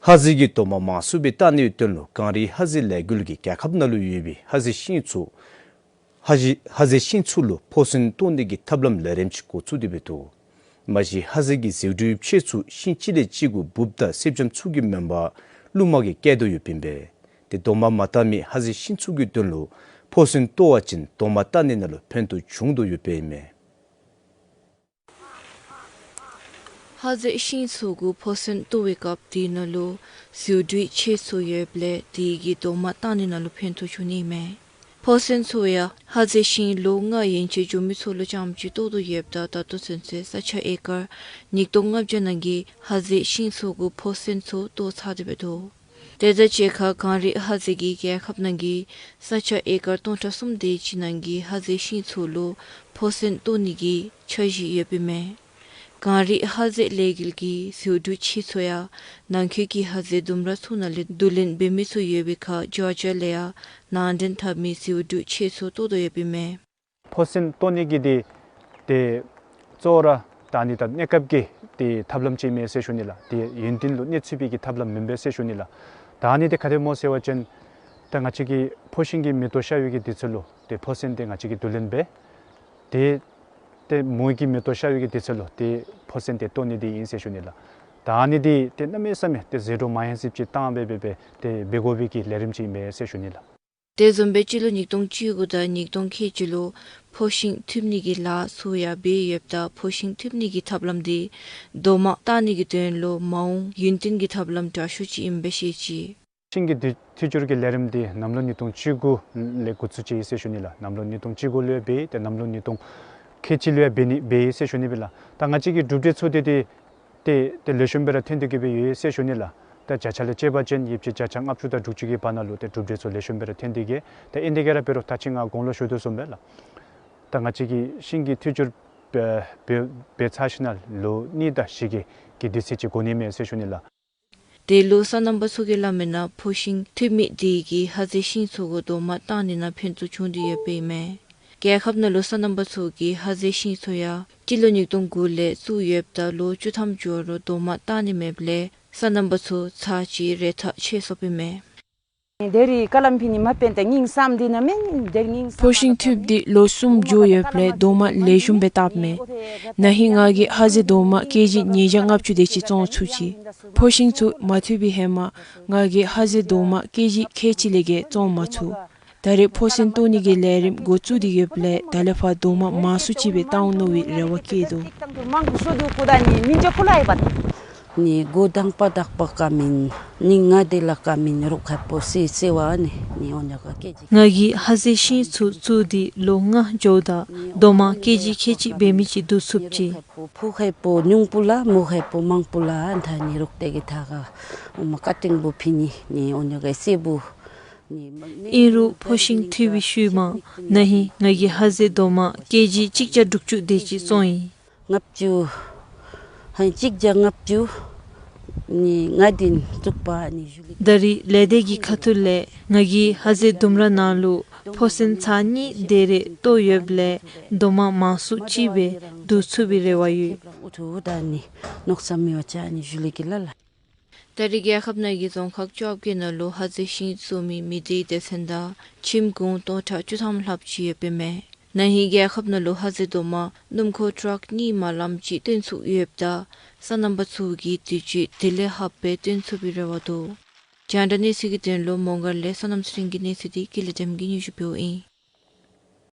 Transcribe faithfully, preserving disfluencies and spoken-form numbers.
ཧ་ཟེ་གི་རྡོག་མ་མང་སུ་སྦེ་བཏགས་ནིའི་དོན་ལུ་གངས་རི་ཧ་ཟེ་ལས་འགུལ་གྱིས་རྒྱལ་ཁབ་ནང་ལུ་ཡོད་པའི་ཧ་ཟེ་ཤིང་ཚུ་ཧ་ཟེ་ཧ་ཟེ་ཤིང་ཚུ་ལུ་ཕོ་སྲིན་གཏོར་ནི་གི་ཐབས་ལམ་ལས་རིམ་ཅིག་འགོ་བཙུགས་ཏེ་འབད་འདུག། མ་གཞི་ཧ་ཟེ་གི་ཟེའུ་འབྲུའི་ཕྱེད་ཚུ་ཤིང་གཅིག་ལས་གཅིག་གུ་འབུཔ་དང་སེར་སྦྱངམ་ཚུ་གི་མེན་པར་རླུང་མ་གིས་བཀལ་དོ་ཡོདཔ་ཨིན་པས། ཏེ་རྡོག་མ་མ་བཏགས་མི་ཧ་ཟེ་ཤིང་ཚུ་གི་དོན་ལུ་ཕོ་སྲིན་གཏོར་བ་ཅིན་རྡོག་མ་བཏགས་ནི་ནང་ལུ་ཕན་ཐོགས་བྱུང་དོ་ཡོདཔ་ཨིན་མས། ཧ་ཟེ་ཤིང་ཚུ་གུ་ཕོ་སྲིན་གཏོར་བའི་སྐབས་དེ་ནང་ལུ་ཟེའུ་འབྲུའི་ཕྱེད་ཚུ་ཡོདཔ་ལས་དེ་གིས་རྡོག་མ་བཏགས་ནི་ནང་ལུ་ཕན་ཐོགས་བྱུང་ནི་མས། ཕོ་སྲིན་ཚུ་ཡང་ཧ་ཟེ་ཤིང་ལོ་ལྔ་ཡན་ཆད་འགྱོ་མི་ཚུ་ལུ་རྐྱངམ་ཅིག་གཏོར་དོ་ཡོདཔ་ད་ད་ལྟོ་ཚུན་ཚོད་ས་ཆ་ཨེ་ཀར་ཉིས་སྟོང་ལྔ་བརྒྱ་ནང་གི་ཧ་ཟེ་ཤིང་ཚུ་གུ་ཕོ་སྲིན་ཚུ་གཏོར་ཚར་ཏེ་འབད་འདུག། དེ་དང་གཅིག་ཁར་གངས་རི་ཧ་ཟེ་གིས་རྒྱལ་ཁབ་ནང་གི་ས་ཆ་ཨེ་ཀར་སྟོང་ཕྲག་གསུམ་དེ་ཅིག་ནང་གི་ཧ་ཟེ་ཤིང་ཚུ་ལུ་ཕོ་སྲིན་གཏོར་ནི་གི་འཆར་གཞི་ཡོདཔ་ཨིན་མས། གངས་རི་ཧ་ཟེ་ལས་འགུལ་གྱིས་ཟེའུ་འབྲུ་ཕྱེད་ཚུ་ཡང་ནང་འཁོད་ཀྱི་ཧ་ཟེ་ལྡུམ་ར་ཚུ་ནང་ལས་བསྡུ་ལེན་འབད་མི་ཚུ་ཡོད་པའི་ཁར་འབྱོར་འབྱོར་ལས་ཡང་ནང་འདྲེན་འཐབ་མི་ཟེའུ་འབྲུ་ཕྱེད་ཚུ་གཏོར་དོ་ཡོདཔ་ཨིན་མས། ཕོ་སྲིན་གཏོར་ནི་གི་འདི་ཏེ་གཙོ་བོ་ར་ད་ཨ་ནི་ད་གནས་སྐབས་ཀྱི་ཏེ་ཐབས་ལམ་ཅིག་མས་ཟེར་ཞུ་ནི་ལགས། ཏེ་ཡུན་བརྟན་ལུ་གནས་ཚུགས་པའི་གི་ཐབས་ལམ་མེན་པས་ཟེར་ཞུ་ནི་ལགས། ད་ཨ་ནི་འདི་ག་དེ་སྨོ་ཟེར་བ་ཅིན་ད་ང་བཅས་ཀྱི་ཕོ་ཤིང་གི་མེ་ཏོག་ཤར་བའི་གི་དུས་ཚོད་ལུ་ཏེ་ཕོ་སྲིན་འདི་ང་བཅས་ཀྱིས་བསྡུ་ལེན་འབད། ཏེ་ཏེ་མོ་གི་མེ་ཏོག་ཤར་བའི་གི་དུས་ཚོད་ལུ་ཏེ་ཕོ་སྲིན་འདི་གཏོར་ནི་འདི་ཨིན་ཟེར་ཞུ་ནི་ལགས། ད་ཨ་ནི་འདི་ཏེ་གནམ་མེད་ས་མེད་ཏེ་ཟད་འགྲོ་མ་ཡལ་ཟེར་ཅིག་བཏང་སྦེ་འབད་འབད་ཏེ་འབད་དགོ་པའི་གི་ལས་རིམ་ཅིག་མས་ཟེར་ཞུ་ནི་ལགས། དེ་བཟུམ་སྦེ་སྤྱི་ལོ་ཉིས་སྟོང་བཅུ་དགུ་དང་ཉིས་སྟོང་ཁལ་གཅིག་ལུ་ཕོ་ཤིང་འཐུ་ནི་གི་ལཱ་ཚུ་ཡང་འབད་ཡོདཔ་ད་ཕོ་ཤིང་འཐུ་ནི་གི་ཐབས་ལམ་འདི་རྡོག་མ་བཏགས་ནི་གི་དོན་ལུ་མ་འོངས་ཡུན་བརྟན་གྱི་ཐབས་ལམ་དྲག་ཤོས་ཅིག་ཨིནམ་སྦེ་བཤད་ཅི། ཤིང་གི་འཐུ་འཐུ་སྦྱོར་གྱི་ལས་རིམ་འདི་གནམ་ལོ་ཉིས་སྟོང་བཅུ་དགུ་ལས་འགོ་བཙུགས་ཅི་ཟེར་ཞུ་ནི་ལགས། གནམ་ལོ་ཉིས་སྟོང་བཅུ་དགུ་ལུ་ཡང་འབད་ཏེ་གནམ་ལོ་ཉིས་སྟོང་ཁལ་གཅིག་ལུ་ཡང་འབད་ནི་འབད་ཡི་ཟེར་ཞུ་ནི་སྦེ་ལགས། ད་ང་བཅས་ཀྱི་གྲུབ་འབྲས་ཚུ་འདི་ཏེ་ཏེ་ཏེ་ལེགས་ཤོམ་སྦེ་ར་ཐོན་ཏེ་གི་སྦེ་ཡོད་ཟེར་ཞུ་ནི་ལགས། ད་བརྒྱ་ཆ་ལས་བཅད་པ་ཅིན་ཡོད་ཅིག་བརྒྱ་ཆ་ལྔ་བཅུ་དང་དྲུག་ཅུ་གི་བར་ན་ལུ་ཏེ་གྲུབ་འབྲས་ཚུ་ལེགས་ཤོམ་སྦེ་ར་ཐོན་ཏེ་གི་ཏེ་ཨིན་ཏེ་གི་ར་འབད་རུང་ད་ཅི་ང་གོང་ལུ་ཞུ་དོ་བཟུམ་སྦེ་ལགས། ད་ང་བཅས་ཀྱི་ཤིང་གི་འཐུ་སྦྱོར་འབད་འབད་འབད་ཚར་ཞིནམ་ལས་ལོ་གཉིས་དང་བཞི་གི་གི་དུས་ཚོད་ཅིག་འགོར་ནི་མས་ཟེར་ཞུ་ནི་ལགས། དེ་ལུ་སོ་ནམ་པ་ཚུ་གིས་སླབ་མི་ནང་ཕོ་ཤིང་འཐུ་མི་དེ་གིས་ཧ་ཟེ་ཤིང་ཚུ་གུ་རྡོག་མ་བཏགས་ནི་ནང་ཕན་ཐོགས་བྱུང་སྟེ་ཡོདཔ་ཨིན་མས། རྒྱལ་ཁབ་ནང་ལུ་སོ་ནམ་པ་ཚུ་གིས་ཧ་ཟེ་ཤིང་ཚུ་ཡང་སྤྱི་ལོ་ཉིས་སྟོང་དགུ་ལས་བཙུགས་ཡོདཔ་ད་ལོ་བཅུ་ཐམ་འགྱོ་རུང་རྡོག་མ་བཏགས་ནི་མེདཔ་ལས་སོ་ནམ་པ་ཚུ་ཚར་གཅིག་རེ་ཐག་ཆད་སོཔ་ཨིན་མས། ཕོ་ཤིང་འཐུ་འདི་ལོ་གསུམ་འགྱོ་ཡོདཔ་ལས་རྡོག་མ་ལེགས་ཤོམ་སྦེ་བཏགསཔ་མས། ན་ཧིང་ང་གིས་ཧ་ཟེ་རྡོག་མ་ཀེ་ཇི་ཉིས་བརྒྱ་ལྔ་བཅུ་དེ་ཅིག་བཙོང་ཚུགས་ཅི། ཕོ་ཤིང་ཚུ་མ་འཐུ་བའི་ཧེ་མ་ང་གིས་ཧ་ཟེ་རྡོག་མ་ཀེ་ཇི་ཁལ་གཅིག་ལས་བརྒལ་བཙོང་མ་ཚུགས། ད་རེས་ཕོ་སྲིན་གཏོར་ནི་གི་ལས་རིམ་འགོ་བཙུགས་ཏེ་ཡོདཔ་ལས་ད་ལས་ཕར་རྡོག་མ་མང་སུ་ཅིག་སྦེ་བཏང་འོང་མནོ་བའི་རེ་བ་བསྐྱེད་དོ། ནི་འགོ་དང་པ་དག་པ་བཀལ་མི་ནི་ང་དེ་ལས་བཀལ་མི་ནི་རོགས་ཁེ་པོ་སི་སི་བ་ནི་ནི་འོ་ཉ་ཀ་ཀེ་ཇི། ང་གིས་ཧ་ཟེ་ཤིང་ཚུ་བཙུགས་ཏེ་ལོ་ལྔ་འགྱོཝ་ད་རྡོག་མ་ཀེ་ཇི་ཁལ་གཅིག་འབད་མི་ཅིག་བསྡུ་ཚུགས་ཅི། ཕོ་ཁེ་པོ་ཉུང་པོ་ལགས་མོ་ཁེ་པོ་མང་པོ་ལགས། ཨ་ནི་རོགས་དེ་གིས་ད་ག་འོ་མ་ཀ་ཏིང་བུ་ཕུལ་ནི་ནི་འོ་ཉ་ཀ་སེར་བུ་ནི། ཨིན་རུང་ཕོ་ཤིང་འཐུ་བའི་ཤུལ་མ་ན་ཧིང་ང་གིས་ཧ་ཟེ་རྡོག་མ་ཀེ་ཇི་གཅིག་བརྒྱ་དྲུག་ཅུ་དེ་ཅིག་བཙོང་ཡི། ལྔ་བཅུ། ཧ་ནི་གཅིག་བརྒྱ་ལྔ་བཅུ་ནི་ང་དེ་བཙུགས་པ་ནི་ཞུ་ལི། ད་རེས་ལས་སྡེ་གི་ཁ་ཐུག་ལས་ང་གིས་ཧ་ཟེ་ལྡུམ་ར་ནང་ལུ་ཕོ་སྲིན་ཚར་གཉིས་དེ་རེ་གཏོར་ཡོདཔ་ལས་རྡོག་མ་མང་སུ་ཅིག་སྦེ་བསྡུ་ཚུགས་པའི་རེ་བ་ཡོད། ཨུ་ཐུ་ད་ནི་ནོག་ས་མི་བ་ཅ་ནི་ཞུ་ལི་གི་ལ་ལ། ད་རེས་རྒྱལ་ཁབ་ནང་གི་རྫོང་ཁག་བཅོ་བརྒྱད་ནང་ལུ་ཧ་ཟེ་ཤིང་བཙུགས་མི་མི་སྡེའི་སྡེ་ཚན་དང་ཁྱིམ་གུང་སྟོང་ཕྲག་བཅུ་ཐམ་ལྷགཔ་ཅིག་ཡོདཔ་ཨིན་མས། ན་ཧིང་རྒྱལ་ཁབ་ནང་ལུ་ཧ་ཟེ་རྡོག་མ་སྣུམ་འཁོར་ཊཱག་གཉིས་མ་ལངམ་ཅིག་བཏོན་ཚུགས་ཡོདཔ་ད་སོ་ནམ་པ་ཚུ་གིས་དུས་ཅི་དེ་ལས་ལྷགཔ་སྦེ་བཏོན་ཚུགས་པའི་རེ་བ་འདུག། རྒྱང་བསྒྲགས་གནས་ཚུལ་གྱི་དོན་ལུ་མོང་སྒར་ལས་བསོད་ནམས་ཚེ་རིང་གི་གནས་ཚུལ་འདི་ཀུན་ལེགས་བདེམ་གྱིས་སྙན་ཞུ་ཕུལཝ་ཨིན།